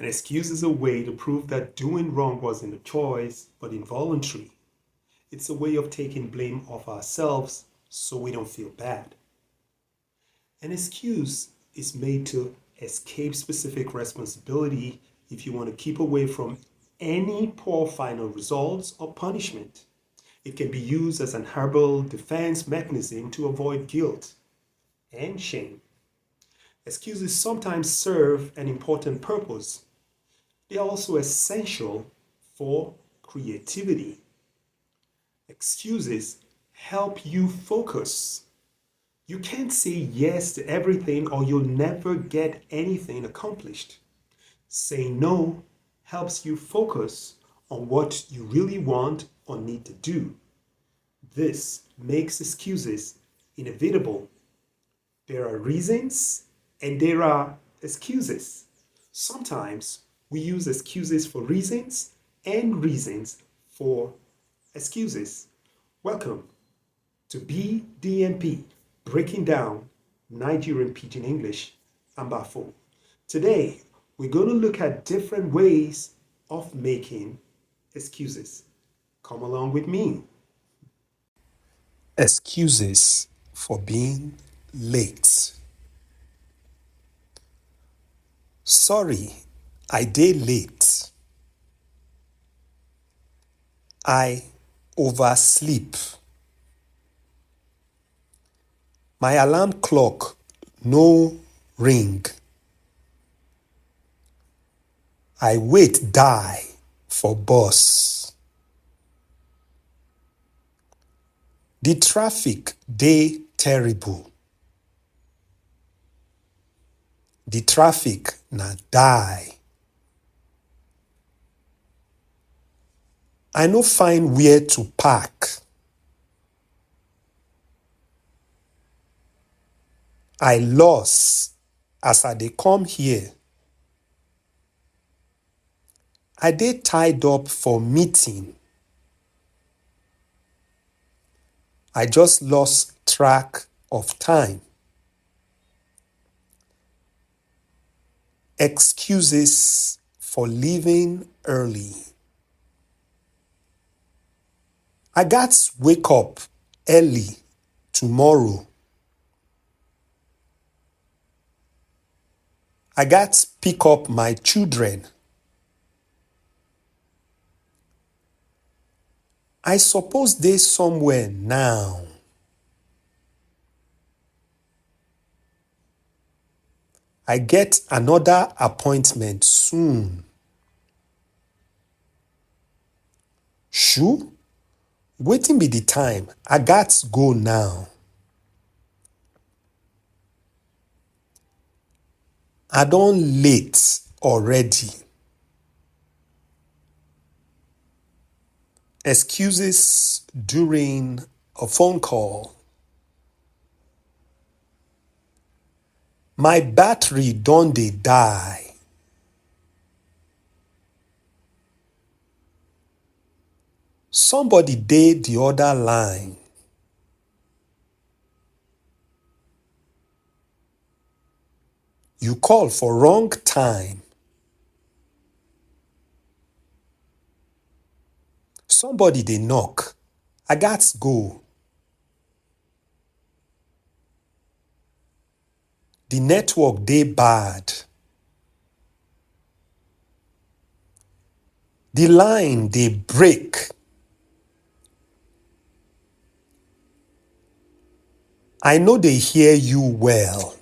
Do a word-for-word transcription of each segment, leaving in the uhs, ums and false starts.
An excuse is a way to prove that doing wrong wasn't a choice, but involuntary. It's a way of taking blame off ourselves so we don't feel bad. An excuse is made to escape specific responsibility if you want to keep away from any poor final results or punishment. It can be used as an herbal defense mechanism to avoid guilt and shame. Excuses sometimes serve an important purpose. They are also essential for creativity. Excuses help you focus. You can't say yes to everything or you'll never get anything accomplished. Saying no helps you focus on what you really want or need to do. This makes excuses inevitable. There are reasons and there are excuses. Sometimes we use excuses for reasons and reasons for excuses. Welcome to B D M P, breaking down Nigerian Pidgin English. I'm Bafo. Today, we're going to look at different ways of making excuses. Come along with me. Excuses for being late. Sorry, I dey late. I oversleep. My alarm clock no ring. I wait die for bus. The traffic dey terrible. The traffic na die. I no find where to park. I lost as I dey come here. I dey tied up for meeting. I just lost track of time. Excuses for leaving early. I gats wake up early tomorrow. I gats pick up my children. I suppose dey somewhere now. I get another appointment soon. Shoo, wetin be the time? I gats go now. I don late already. Excuses during a phone call. My battery don dey die. Somebody dey the other line. You call for wrong time. Somebody dey knock. I gats go. The network dey bad. The line dey break. I no dey hear you well.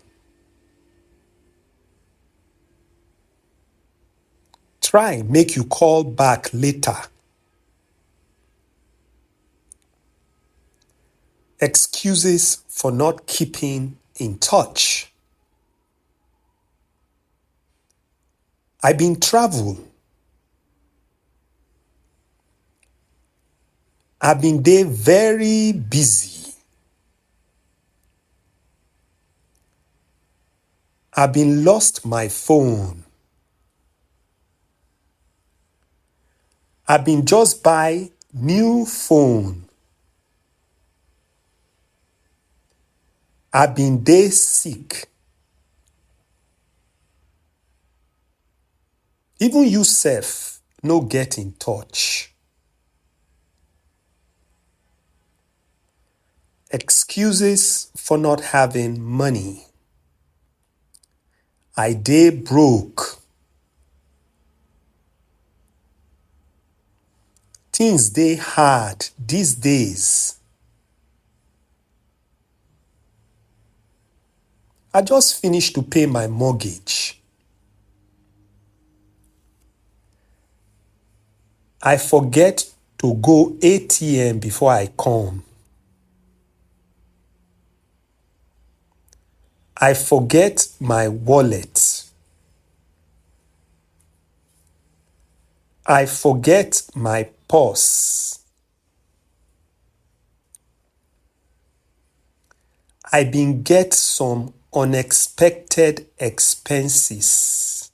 Try make you call back later. Excuses for not keeping in touch. I bin travel. I bin dey very busy. I bin lost my phone. I bin just buy new phone. I bin dey sick. Even you sef no get in touch. Excuses for not having money. I dey broke. Things dey hard these days. I just finished to pay my mortgage. I forget to go A T M before I come. I forget my wallet. I forget my purse. I bin get some unexpected expenses.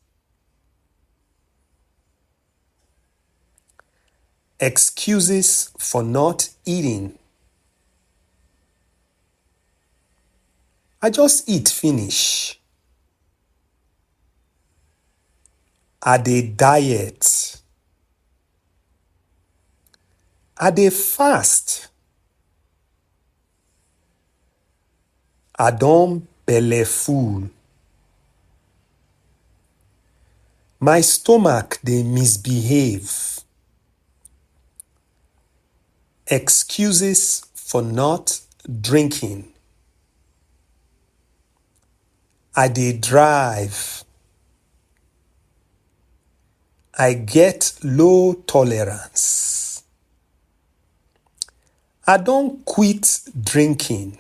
Excuses for not eating. I just eat finish. I dey diet. I dey fast. I don belle full. My stomach dey misbehave. Excuses for not drinking. I dey drive. I get low tolerance. I don quit drinking.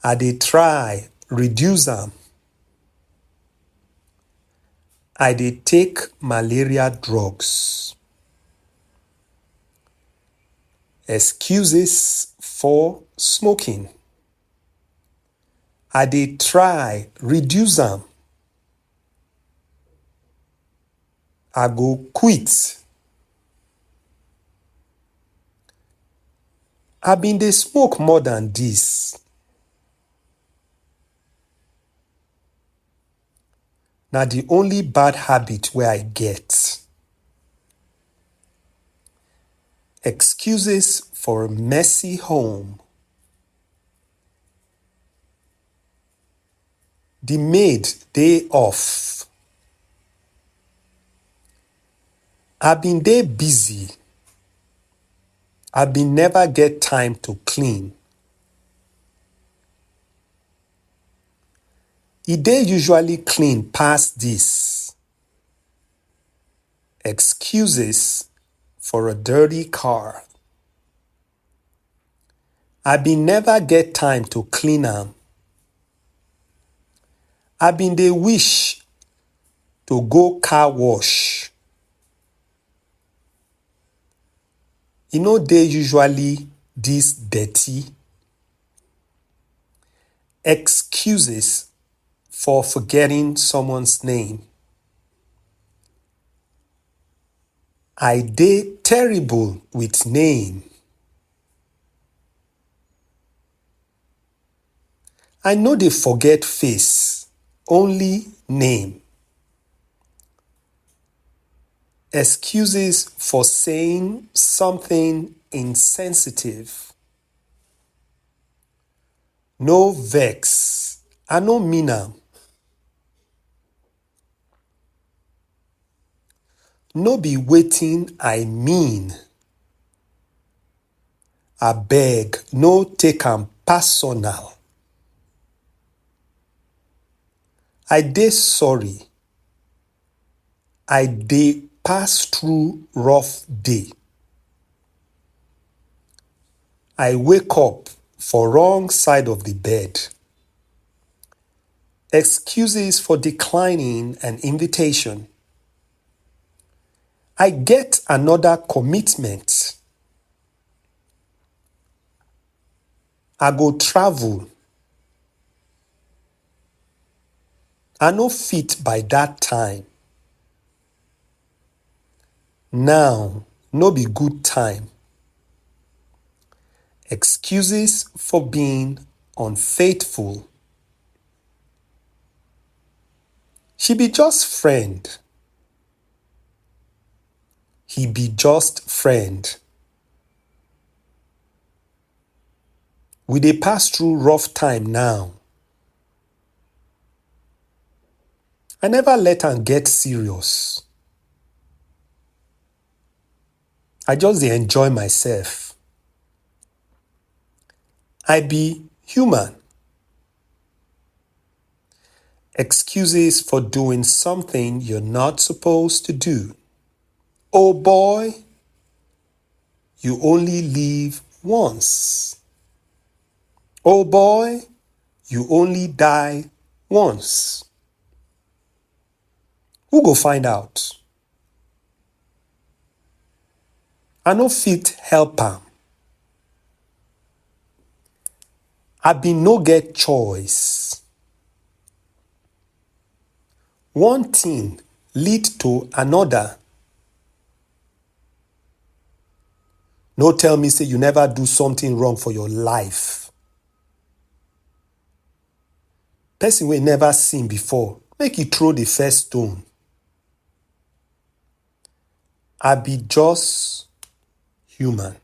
I dey try reduce am. I dey take malaria drugs. Excuses for smoking. I dey try reduce am. I go quit. I bin dey smoke more than this. Na the only bad habit wey I get. Excuses for a messy home. The maid dey off. I bin dey busy. I bin never get time to clean. E dey usually clean pass this. Excuses for a dirty car. I bin never get time to clean am. I bin dey wish to go car wash. E no dey usually this dirty. Excuses for forgetting someone's name. I dey terrible with name. I no dey forget face, only name. Excuses for saying something insensitive. No vex, I no mean am. No be wetin I mean. Abeg, no take am personal. I dey sorry. I dey pass through rough day. I wake up for wrong side of the bed. Excuses for declining an invitation. I get another commitment. I go travel. I no fit by that time. Now no be good time. Excuses for being unfaithful. She be just friend. He be just friend. We dey pass through rough time now. I never let am get serious. I just dey enjoy myself. I be human. Excuses for doing something you're not supposed to do. Oh boy, you only live once. Oh boy, you only die once. Who go find out? I no fit help am. I bin no get choice. One thing lead to another. No tell me say you never do something wrong for your life. Person wey never sin before, make e throw the first stone. I be just human.